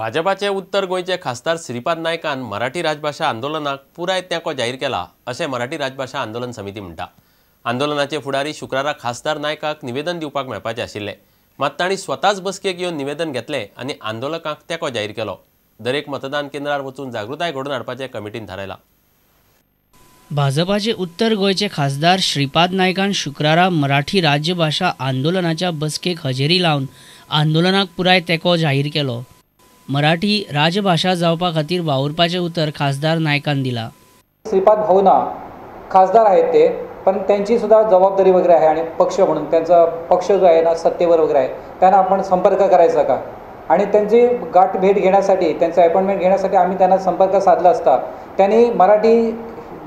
भाजपाचे उत्तर गोंयचे खासदार श्रीपाद नायकान मराठी राजभाशा आंदोलनाक पुराय तेंको जाहीर केला अशें मराठी राजभाशा आंदोलन समिती म्हणटा। आंदोलनाचे फुडारी शुक्रारा खासदार नायकाक निवेदन दिवपाक मेळपाचें आशिल्लें, मात तांणी स्वताच बसकेक येवन निवेदन घेतलें आनी आंदोलकांक तेंको जाहीर केलो। दरेक मतदान केंद्रार वचून जागृताय घडोवन हाडपाचें कमिटीन थारायलां। भाजपाचे उत्तर गोंयचे खासदार श्रीपाद नायकान शुक्रारा मराठी राज्यभाशा आंदोलनाच्या बसकेक हजेरी लावन आंदोलनाक पुराय तेंको जाहीर केलो। मराठी राजभाशा जावपा खातीर वावुरपाचें उतर खासदार नायकान दिला। श्रीपाद भाऊना खासदार आहेत ते, पण त्यांची सुद्धा जबाबदारी वगैरे आहे आणि पक्ष म्हणून त्यांचा पक्ष जो आहे ना सत्तेवर वगैरे आहे, त्यांना आपण संपर्क करायचा का आणि त्यांची गाठ भेट घेण्यासाठी, त्यांचा अपॉइंटमेंट घेण्यासाठी आम्ही त्यांना संपर्क साधला असता त्यांनी मराठी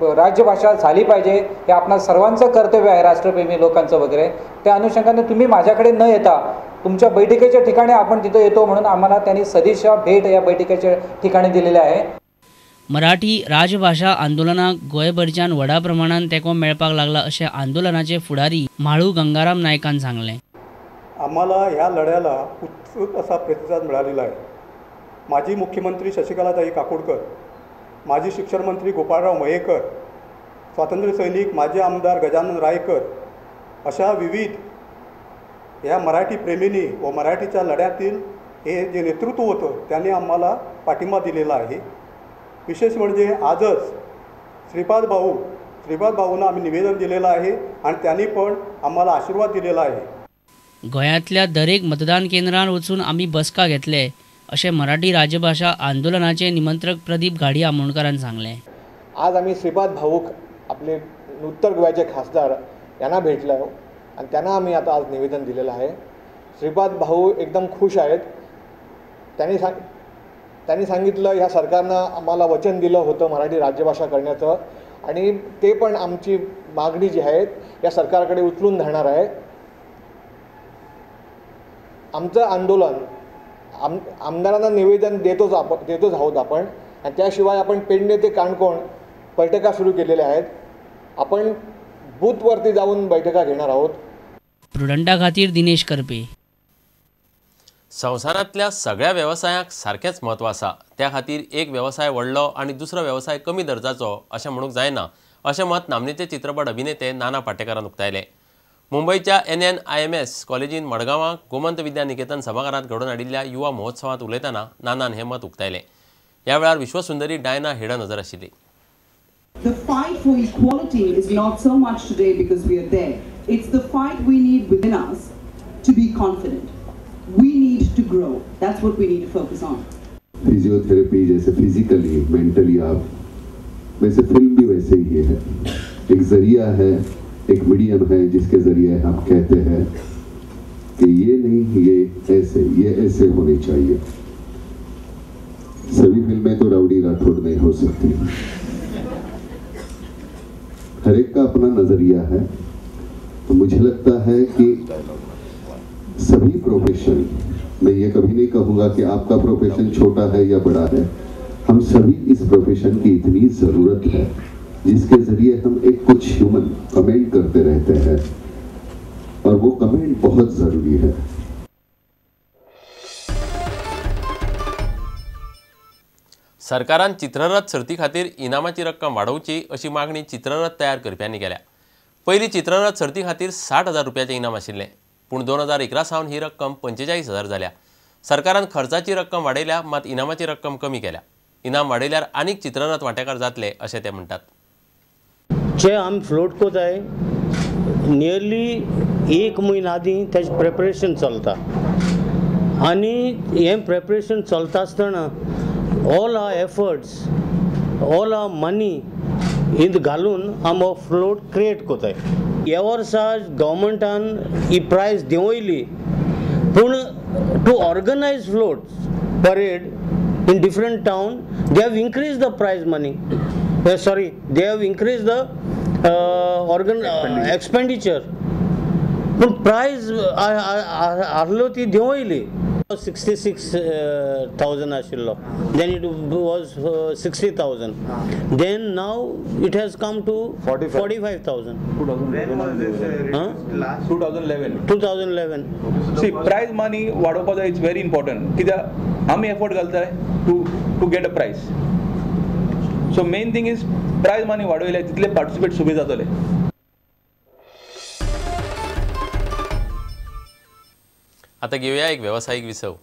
राज्यभाषा झाली पाहिजे हे आपणा सर्वांचं कर्तव्य आहे, राष्ट्रप्रेमी लोकांचं वगैरे। त्या अनुषंगाने तुम्ही माझ्याकडे न येता तुमच्या बैठकीच्या ठिकाणी आपण तिथे येतो म्हणून आम्हाला त्यांनी सदिच्छा भेट या बैठकीच्या ठिकाणी दिलेली आहे। मराठी राजभाशा आंदोलनाक गोंयभरच्यान व्हडा प्रमाणान तेंको मेळपाक लागला अशें आंदोलनाचे फुडारी म्हाळू गंगाराम नायकान सांगलें। आम्हाला ह्या लढ्याला उत्स्फूर्त असा प्रतिसाद मिळालेला आहे। माजी मुख्यमंत्री शशिकलाताई काकोडकर, माजी शिक्षण मंत्री गोपाळराव मयेकर, स्वातंत्र्य सैनिक माजी आमदार गजानन रायकर अशा विविध ह्या मराठी प्रेमींनी व मराठीच्या लढ्यातील हे जे नेतृत्व होतं त्यांनी आम्हाला पाठिंबा दिलेला आहे। विशेष म्हणजे आजच श्रीपाद भाऊंना आम्ही निवेदन दिलेलं आहे आणि त्यांनी पण आम्हाला आशीर्वाद दिलेला आहे। गोंयांतल्या दरेक मतदान केंद्रार वचून आमी बसका घेतले अशें मराठी राजभाशा आंदोलनाचे निमंत्रक प्रदीप घाडी आमोणकरान सांगलें। आज आम्ही श्रीपाद भाऊक आपले उत्तर गोव्याचे खासदार यांना भेटलो आणि त्यांना आम्ही आता आज निवेदन दिलेलं आहे। श्रीपाद भाऊ एकदम खुश आहेत। त्यांनी सांगितलं ह्या सरकारनं आम्हाला वचन दिलं होतं मराठी राज्यभाषा करण्याचं आणि ते पण आमची मागणी जी आहे या सरकारकडे उचलून धरणार आहे। आमचं आंदोलन आमदारांना निवेदन देतोच आहोत आपण आणि त्याशिवाय आपण पेडणे ते काणकोण बैठका सुरू केलेल्या आहेत। आपण बूथवरती जाऊन बैठका घेणार आहोत। प्रुडंटा खातीर दिनेश करपे। संवसारांतल्या सगळ्या वेवसायांक सारकेंच म्हत्व आसा, त्या खातीर एक वेवसाय व्हडलो आनी दुसरो वेवसाय कमी दर्जाचो अशें म्हणूंक जायना अशें मत नामनेचे चित्रपट अभिनेते नाना पाटेकरान उक्तायलें। मुंबयच्या NNIMS कॉलेजीन मडगांवां गोमंत विद्या निकेतन सभाघरांत घडोवन हाडिल्ल्या युवा महोत्सवांत उलयतना नानान हें मत उक्तायलें। ह्या वेळार विश्वसुंदरी डायना हेडन हजर आशिल्ली। The fight for equality is not so much today because we are there. It's the fight we need within us to be confident. We need to grow. That's what we need to focus on. Physiotherapy जैसे physically, mentally आप, वैसे film भी वैसे ही है, एक जरिया है, एक medium है जिसके जरिए हम कहते हैं कि ये नहीं, ये ऐसे होनी चाहिए। सभी फिल्में तो राउडी राठौड़ नहीं हो सकती, हर एक का अपना नजरिया है। तो मुझे लगता है कि सभी प्रोफेशन, मैं ये कभी नहीं कहूँगा कि आपका प्रोफेशन छोटा है या बड़ा है, हम सभी इस प्रोफेशन की इतनी ज़रूरत है जिसके ज़रिए हम एक कुछ ह्यूमन कमेंट करते रहते हैं और वो कमेंट बहुत ज़रूरी है। सरकारान चित्ररथ सर्ती खातीर इनामाची रक्कम वाडोवची अशी मागणी चित्ररथ तयार करप्यांनी केल्या। पयलीं चित्ररथ सर्ती खातीर 60,000 रुपयाचें इनाम आशिल्लें, पूण 2011 सावन ही रक्कम 45,000 जाल्या। सरकारान खर्चाची रक्कम वाडयल्या, मात इनामाची रक्कम कमी केल्या। इनाम वाडयल्यार आनीक चित्ररथ वांटेकार जातले अशें ते म्हणटात। जे आमी फ्लोट कोताय नियरली एक म्हयनो आदीं तेजें प्रेपरेशन चलता आनी हें प्रेपरेशन चलता आसतना all our efforts, all our money in घालून आमी हो फ्लोट क्रिएट कोताय। ह्या वर्सा गव्हर्मेंटान ही प्रायज देंवयली, पूण to organise float parade in different town they have increase the prize money, sorry they have increase the organ expenditure, पूण प्रायज आहलो ती देंवयली। 66,000 आशिल्लो, then it was 60,000, then now it has come to 45,000. 2011. See, prize money वाडोवपा जाय, it's very important, कित्याक आमी effort घालताय to get a prize. So main thing is prize money वाडयले तितले पार्टिसिपेट सुबे जातले. आता घेऊया एक व्यावसायिक विसव.